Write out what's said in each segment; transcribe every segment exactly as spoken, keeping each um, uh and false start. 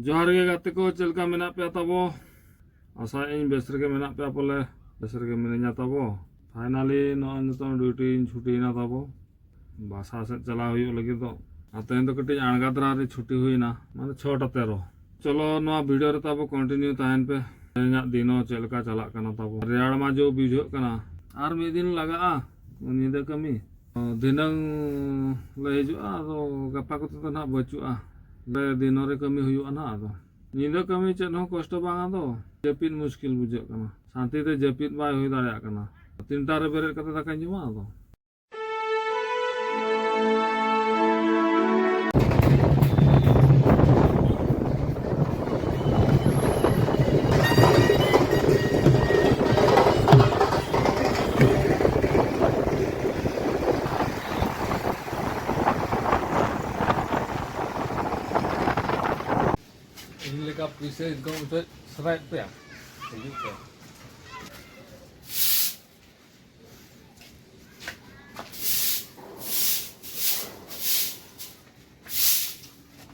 ᱡᱚᱦᱟᱨ ᱜᱮ ᱜᱟᱛᱮ ᱠᱚ, ᱪᱮᱫ ᱞᱮᱠᱟ ᱢᱮᱱᱟᱜ ᱯᱮᱭᱟ ᱛᱟᱵᱚ? ᱟᱥᱟᱭᱮᱫ ᱟᱹᱧ ᱵᱮᱥ ᱨᱮᱜᱮ ᱢᱮᱱᱟᱜ ᱯᱮᱭᱟ ᱯᱟᱞᱮ, ᱵᱮᱥ ᱨᱮᱜᱮ ᱢᱤᱱᱟᱹᱧᱟ ᱛᱟᱵᱚ᱾ Finally ᱱᱚᱜᱼᱚᱭ ᱱᱤᱛᱚᱝ ᱰᱤᱭᱩᱴᱤᱧ ᱪᱷᱩᱴᱤᱭᱮᱱᱟ ᱛᱟᱵᱚ, ᱵᱟᱥᱟ ᱥᱮᱫ ᱪᱟᱞᱟᱣ ᱦᱩᱭᱩᱜ ᱞᱟᱹᱜᱤᱫ ᱫᱚ᱾ ᱟᱨ ᱛᱮᱦᱮᱧ ᱫᱚ ᱠᱟᱹᱴᱤᱡ ᱟᱬᱜᱟ ᱫᱷᱟᱨᱟ ᱨᱮ ᱪᱷᱩᱴᱤ ᱦᱩᱭᱱᱟ, ᱢᱟᱱᱮ ᱪᱷᱚᱴᱟ ᱛᱮᱨᱚ᱾ ᱪᱚᱞᱚ ᱱᱚᱣᱟ ᱵᱷᱤᱰᱤᱭᱳ ᱨᱮ ᱛᱟᱵᱚ ᱠᱚᱱᱴᱤᱱᱤᱭᱩ ᱛᱟᱦᱮᱱ ᱯᱮ᱾ ᱛᱮᱦᱮᱧᱟᱜ ᱫᱤᱱ ᱦᱚᱸ ᱪᱮᱫ ᱞᱮᱠᱟ ᱪᱟᱞᱟᱜ ᱠᱟᱱᱟ ᱛᱟᱵᱚ, ᱨᱮᱭᱟᱲ ᱢᱟ ᱡᱮ ᱵᱩᱡᱷᱟᱹᱜ ᱠᱟᱱᱟ, ᱟᱨ ᱢᱤᱫ ᱫᱤᱱ ᱞᱟᱜᱟᱜᱼᱟ ᱧᱤᱫᱟᱹ ᱠᱟᱹᱢᱤ᱾ ᱫᱷᱤᱱᱟᱹᱝ ᱞᱮ ᱦᱤᱡᱩᱜᱼᱟ, ᱟᱫᱚ ᱜᱟᱯᱟ ᱠᱚᱛᱮ ᱫᱚ ᱱᱟᱦᱟᱜ ᱵᱟᱹᱪᱩᱜᱼᱟ᱾ ᱫᱤᱱᱚ ᱨᱮ ᱠᱟᱹᱢᱤ ᱦᱩᱭᱩᱜᱼᱟ ᱱᱟᱦᱟᱜ᱾ ᱟᱫᱚ ᱧᱤᱫᱟᱹ ᱠᱟᱹᱢᱤ ᱪᱮᱫ ᱦᱚᱸ ᱠᱚᱥᱴᱚ ᱵᱟᱝ, ᱟᱫᱚ ᱡᱟᱹᱯᱤᱫ ᱢᱩᱥᱠᱤᱞ ᱵᱩᱡᱷᱟᱹᱜ ᱠᱟᱱᱟ, ᱥᱟᱱᱛᱤ ᱛᱮ ᱡᱟᱹᱯᱤᱫ ᱵᱟᱭ ᱦᱩᱭ ᱫᱟᱲᱮᱭᱟᱜ ᱠᱟᱱᱟ᱾ ᱛᱤᱱᱴᱟ ᱨᱮ ᱵᱮᱨᱮᱫ ᱠᱟᱛᱮ ᱫᱟᱠᱟᱧ ᱡᱚᱢᱟ ᱟᱫᱚ᱾ ᱤᱧ ᱞᱮᱠᱟ ᱯᱩᱭᱥᱟᱹ ᱤᱱᱠᱟᱢ ᱩᱛᱟᱹᱨ ᱥᱟᱱᱟᱭᱮᱫ ᱯᱮᱭᱟ? ᱦᱤᱡᱩᱜ ᱯᱮ᱾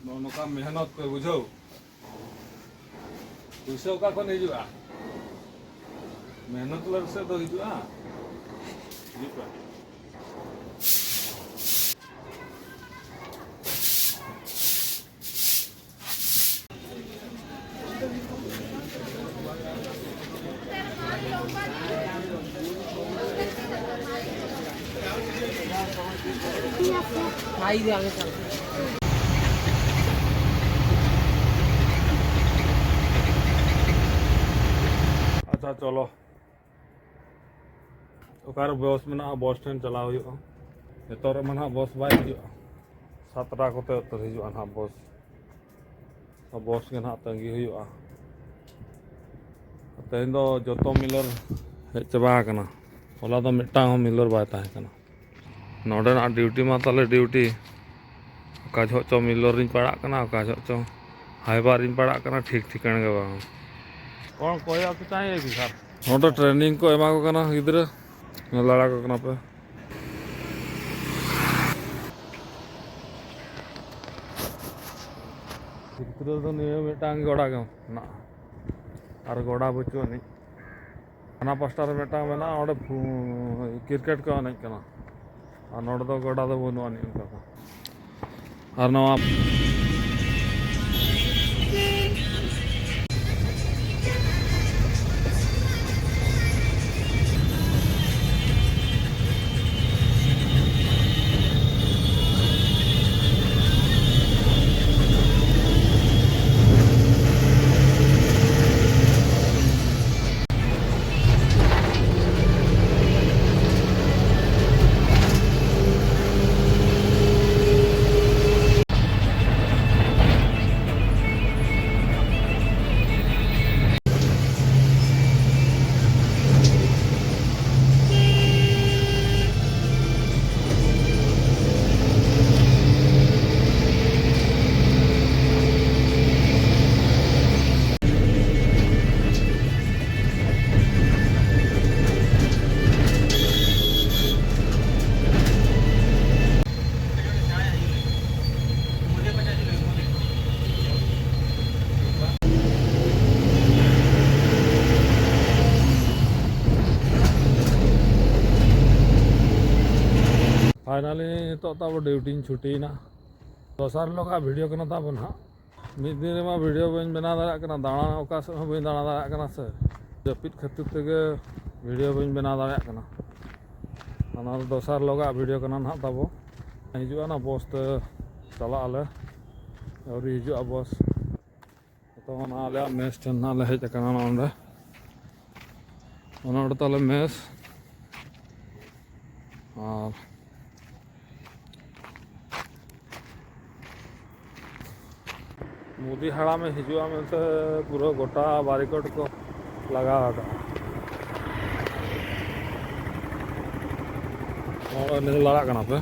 ᱱᱚᱜᱼᱚ ᱱᱚᱝᱠᱟ ᱢᱮᱦᱱᱚᱛ ᱯᱮ, ᱵᱩᱡᱷᱟᱹᱣ᱾ ᱯᱩᱭᱥᱟᱹ ᱚᱠᱟ ᱠᱷᱚᱱ ᱦᱤᱡᱩᱜᱼᱟ? ᱢᱮᱦᱱᱚᱛ ᱞᱮ ᱥᱮ ᱫᱚ ᱦᱤᱡᱩᱜᱼᱟ᱾ ᱦᱤᱡᱩᱜ ᱯᱮ᱾ ᱟᱪᱪᱷᱟ, ᱪᱚᱞᱚ᱾ ᱚᱠᱟᱨᱮ ᱵᱚᱥ ᱢᱮᱱᱟᱜᱼᱟ, ᱵᱚᱥ ᱴᱷᱮᱱ ᱪᱟᱞᱟᱣ ᱦᱩᱭᱩᱜᱼᱟ᱾ ᱱᱤᱛᱚᱜ ᱨᱮᱢᱟ ᱱᱟᱦᱟᱜ ᱵᱚᱥ ᱵᱟᱭ ᱦᱤᱡᱩᱜᱼᱟ, ᱥᱟᱛᱴᱟ ᱠᱚᱛᱮ ᱩᱛᱟᱹᱨ ᱦᱤᱡᱩᱜᱼᱟ ᱱᱟᱦᱟᱜ ᱵᱚᱥ᱾ ᱵᱚᱥ ᱜᱮ ᱱᱟᱦᱟᱜ ᱛᱟᱺᱜᱤ ᱦᱩᱭᱩᱜᱼᱟ᱾ ᱛᱮᱦᱮᱧ ᱫᱚ ᱡᱚᱛᱚ ᱢᱤᱞᱚᱨ ᱦᱮᱡ ᱪᱟᱵᱟ ᱟᱠᱟᱱᱟ᱾ ᱦᱚᱞᱟ ᱫᱚ ᱢᱤᱫᱴᱟᱝ ᱦᱚᱸ ᱢᱤᱞᱚᱨ ᱵᱟᱭ ᱛᱟᱦᱮᱸ ᱠᱟᱱᱟ᱾ ᱱᱚᱰᱮᱱᱟᱜ ᱰᱤᱭᱩᱴᱤ ᱢᱟ ᱛᱟᱞᱮ ᱰᱤᱭᱩᱴᱤ, ᱚᱠᱟ ᱡᱚᱦᱚᱜ ᱪᱚ ᱢᱤᱞᱚᱨ ᱨᱤᱧ ᱯᱟᱲᱟᱜ ᱠᱟᱱᱟ, ᱚᱠᱟ ᱡᱚᱦᱚᱜ ᱪᱚ ᱦᱟᱭᱵᱟᱨ ᱨᱤᱧ ᱯᱟᱲᱟᱜ ᱠᱟᱱᱟ, ᱴᱷᱤᱠ ᱴᱷᱤᱠᱟᱹᱱ ᱜᱮ ᱵᱟᱝ᱾ ᱠᱚᱬ ᱠᱚᱭᱚᱜ ᱟᱠᱚ ᱛᱟᱦᱮᱸ ᱜᱮ ᱥᱟᱨ᱾ ᱱᱚᱰᱮ ᱴᱨᱮᱱᱤᱝ ᱠᱚ ᱮᱢᱟ ᱠᱚ ᱠᱟᱱᱟ ᱜᱤᱫᱽᱨᱟᱹ, ᱧᱮᱞ ᱫᱟᱲᱮ ᱠᱚ ᱠᱟᱱᱟ ᱯᱮ᱾ ᱜᱤᱫᱽᱨᱟᱹ ᱫᱚ ᱱᱤᱭᱟᱹ ᱢᱤᱫᱴᱟᱝ ᱜᱚᱰᱟ ᱜᱮ ᱢᱮᱱᱟᱜᱼᱟ, ᱟᱨ ᱜᱚᱰᱟ ᱵᱟᱹᱪᱩᱜ ᱟᱹᱱᱤᱡ᱾ ᱦᱟᱱᱟ ᱯᱟᱥᱴᱟ ᱨᱮ ᱢᱤᱫᱴᱟᱝ ᱢᱮᱱᱟᱜᱼᱟ, ᱚᱸᱰᱮ ᱯᱷᱩ-, ᱠᱨᱤᱠᱮᱴ ᱠᱚ ᱮᱱᱮᱡ ᱠᱟᱱᱟ, ᱟᱨ ᱱᱚᱰᱮ ᱫᱚ ᱜᱚᱰᱟ ᱫᱚ ᱵᱟᱹᱱᱩᱜ ᱟᱹᱱᱤᱡ ᱚᱱᱠᱟ ᱫᱚ᱾ ᱟᱨ ᱱᱚᱣᱟ Finally ᱱᱤᱛᱚᱜ ᱛᱟᱵᱚ ᱰᱤᱭᱩᱴᱤᱧ ᱪᱷᱩᱴᱤᱭᱮᱱᱟ᱾ ᱫᱚᱥᱟᱨ ᱦᱤᱞᱳᱜᱟᱜ ᱵᱷᱤᱰᱤᱭᱳ ᱠᱟᱱᱟ ᱛᱟᱵᱚ ᱱᱟᱦᱟᱜ᱾ ᱢᱤᱫ ᱫᱤᱱ ᱨᱮᱢᱟ ᱵᱷᱤᱰᱤᱭᱳ ᱵᱟᱹᱧ ᱵᱮᱱᱟᱣ ᱫᱟᱲᱮᱭᱟᱜ ᱠᱟᱱᱟ, ᱫᱟᱬᱟᱱ ᱚᱠᱟ ᱥᱮᱫ ᱦᱚᱸ ᱵᱟᱹᱧ ᱫᱟᱬᱟ ᱫᱟᱲᱮᱭᱟᱜ ᱠᱟᱱᱟ ᱥᱮ, ᱡᱟᱹᱯᱤᱫ ᱠᱷᱟᱹᱛᱤᱨ ᱛᱮᱜᱮ ᱵᱷᱤᱰᱤᱭᱳ ᱵᱟᱹᱧ ᱵᱮᱱᱟᱣ ᱫᱟᱲᱮᱭᱟᱜ ᱠᱟᱱᱟ᱾ ᱚᱱᱟ ᱫᱚ ᱫᱚᱥᱟᱨ ᱦᱤᱞᱳᱜᱟᱜ ᱵᱷᱤᱰᱤᱭᱳ ᱠᱟᱱᱟ ᱱᱟᱦᱟᱜ ᱛᱟᱵᱚ᱾ ᱦᱤᱡᱩᱜᱼᱟ ᱚᱱᱟ ᱵᱚᱥ ᱛᱮ ᱪᱟᱞᱟᱜ ᱟᱞᱮ, ᱟᱹᱣᱨᱤ ᱦᱤᱡᱩᱜᱼᱟ ᱵᱚᱥ᱾ ᱱᱤᱛᱚᱜ ᱚᱱᱟ ᱟᱞᱮᱭᱟᱜ ᱢᱮᱥ ᱴᱷᱮᱱ ᱱᱟᱦᱟᱜ ᱞᱮ ᱦᱮᱡ ᱟᱠᱟᱱᱟ ᱱᱚᱰᱮ᱾ ᱚᱱᱟ ᱚᱸᱰᱮ ᱛᱟᱞᱮ ᱢᱮᱥ᱾ ᱟᱨ ᱢᱳᱫᱤ ᱦᱟᱲᱟᱢᱮ ᱦᱤᱡᱩᱜᱼᱟ ᱢᱮᱱᱛᱮ ᱯᱩᱨᱟᱹ ᱜᱚᱴᱟ ᱵᱟᱨᱤᱠᱚᱴ ᱠᱚ ᱞᱟᱜᱟᱣ ᱟᱠᱟᱫᱼᱟ᱾ ᱱᱚᱜᱼᱚᱭ ᱧᱮᱞ ᱫᱟᱲᱮᱭᱟᱜ ᱠᱟᱱᱟ ᱯᱮ,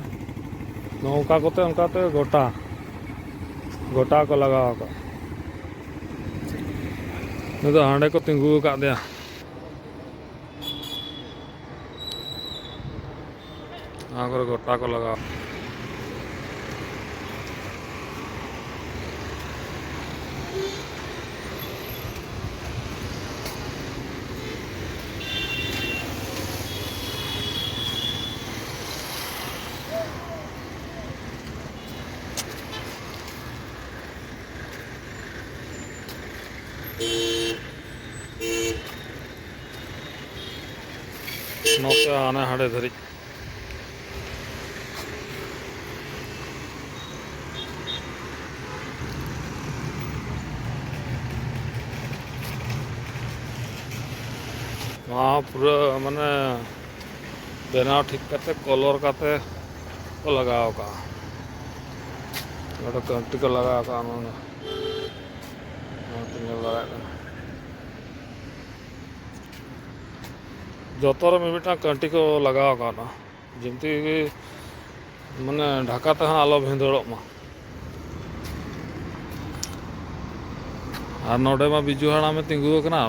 ᱱᱚᱝᱠᱟ ᱠᱚᱛᱮ ᱚᱱᱠᱟᱛᱮ ᱜᱚᱴᱟ, ᱜᱚᱴᱟ ᱠᱚ ᱞᱟᱜᱟᱣ ᱟᱠᱟᱫᱼᱟ᱾ ᱱᱩᱭ ᱫᱚ ᱦᱟᱸᱰᱮ ᱠᱚ ᱛᱤᱸᱜᱩ ᱟᱠᱟᱫᱮᱭᱟ᱾ ᱚᱱᱟ ᱠᱚᱨᱮ ᱜᱚᱴᱟ ᱠᱚ ᱞᱟᱜᱟᱣ᱾ ᱱᱚᱛᱮ ᱦᱟᱱᱮ ᱦᱟᱸᱰᱮ ᱫᱷᱟᱹᱨᱤᱡ᱾ ᱱᱚᱣᱟ ᱯᱩᱨᱟᱹ ᱢᱟᱱᱮ ᱵᱮᱱᱟᱣ ᱴᱷᱤᱠ ᱠᱟᱛᱮ, ᱠᱚᱞᱚᱨ ᱠᱟᱛᱮ ᱠᱚ ᱞᱟᱜᱟᱣ ᱠᱟᱜᱼᱟ᱾ ᱱᱚᱰᱮ ᱠᱟᱹᱱᱴᱤ ᱠᱚ ᱞᱟᱜᱟᱣ ᱠᱟᱜᱼᱟ, ᱱᱚᱰᱮ ᱱᱚᱣᱟ ᱯᱮ ᱧᱮᱞ ᱫᱟᱲᱮᱭᱟᱜ ᱠᱟᱱᱟ᱾ ᱡᱚᱛᱚ ᱨᱮ ᱢᱤᱢᱤᱫᱴᱟᱝ ᱠᱟᱹᱱᱴᱤ ᱠᱚ ᱞᱟᱜᱟᱣ ᱠᱟᱣᱱᱟ, ᱡᱮᱢᱛᱤ ᱢᱟᱱᱮ ᱰᱷᱟᱠᱟ ᱛᱮᱦᱚᱸ ᱟᱞᱚ ᱵᱷᱤᱸᱫᱟᱹᱲᱚᱜ ᱢᱟ᱾ ᱟᱨ ᱱᱚᱰᱮ ᱢᱟ ᱵᱤᱡᱩ ᱦᱟᱲᱟᱢᱮ ᱛᱤᱸᱜᱩ ᱟᱠᱟᱱᱟ᱾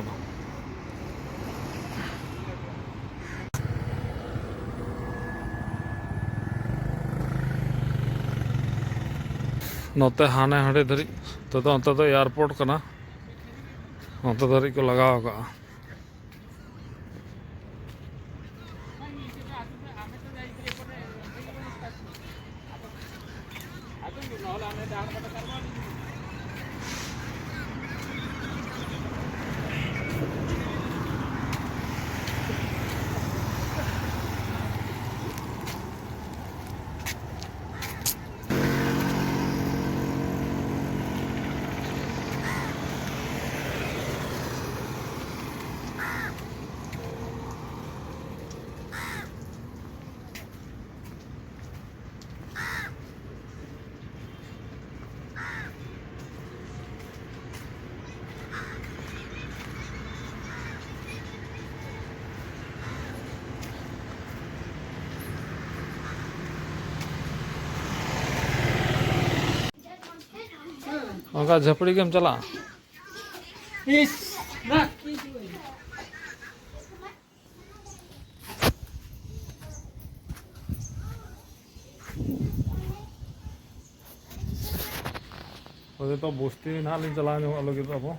ᱱᱚᱛᱮ ᱦᱟᱱᱮ ᱦᱟᱸᱰᱮ ᱫᱷᱟᱹᱨᱤᱡ, ᱛᱚ, ᱚᱱᱛᱮ ᱫᱚ ᱮᱭᱟᱨᱯᱳᱨᱴ ᱠᱟᱱᱟ, ᱚᱱᱛᱮ ᱫᱷᱟᱹᱨᱤᱡ ᱠᱚ ᱞᱟᱜᱟᱣ ᱟᱠᱟᱜᱼᱟ᱾ ᱚᱱᱠᱟ ᱡᱷᱟᱹᱯᱲᱤ ᱜᱮᱢ ᱪᱟᱞᱟᱜᱼᱟ? ᱤᱥ, ᱨᱟᱜ᱾ ᱛᱚ ᱱᱤᱛᱚᱜ ᱵᱚᱥᱛᱤ ᱱᱟᱦᱟᱜ ᱞᱤᱧ ᱪᱟᱞᱟᱣ ᱧᱚᱜᱚᱜ ᱞᱟᱹᱜᱤᱫᱚᱜ ᱟᱵᱚ᱾